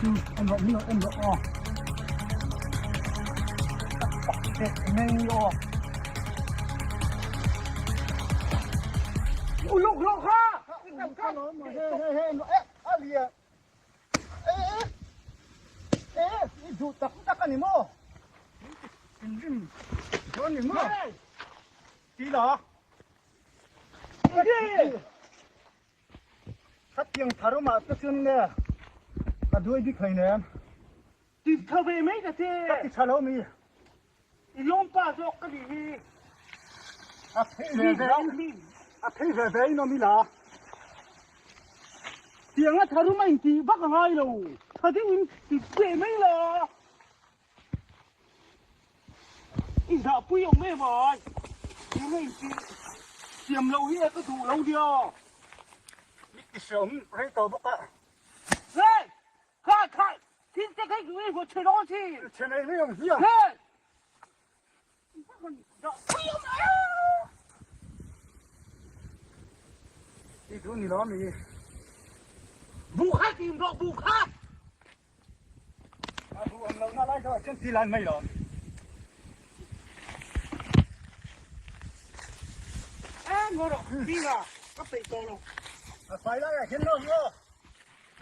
En rawh min en rawh aw. Meng aw. Uluk rawh kha. A lia. E e i duh tak tak ani maw? Inrim dawn ni maw? Ti la. Khatiang thar awmah te chuan nge ka duai bik hleinem. Ti tha ve mai ta che. Ka ti tha lo mi. I lawmpa zawk ka nih hi. A phei ve ve in a phei ve ve in awm ila. Tianga tharum a intih vak a ngai lo. Tha deuh in ti ve mai la. I zahpui awm em ai? Tianga intih siam loh hi a ka duh lo nia. Mi ti hreawm rei tawh bawk a. Hey! Khai khai! Thil te khai duh i vaw chhe dawn si! Chhe nei mai ang hliang. Hey! Zahpui awm em! I duh ni lo mi. Buh kha tim rawh buh kha! A bu awm lohna lai zawh ah chuan ti lan mai lo. E ngaw rawh Hminga ka peih tawh lo. A fai lai ah hian lo hi aw.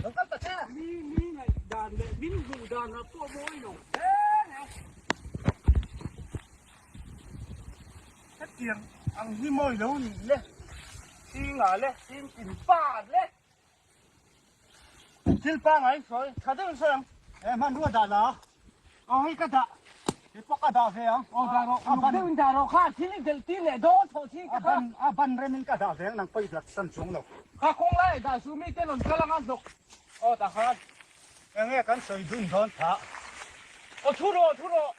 Lo kal ta che. Mi mi ngaih dan leh min hmuh dan ah pawh mawi lo hle hle. Hetiang ang hi mawi lo nih le. Hminga le Hmingtin pa le. Thil pangai sawi tha deuh in sawi ang. E hmanrua dah la. Aw hei ka dah. Kei pawh ka dah ve ang. Aw dah rawh. Uluk deuh in dah rawh kha thil i delh tir leh dawn thaw chi ka kha. A ban rem in ka dah ve ang nang pawh i lat san chuang lo. Kha kawng lai ah dah su mi te rawn kal anga hnawk. Aw dah khan. Enge kan sawi dun dawn tha. Aw thu rawh thu rawh.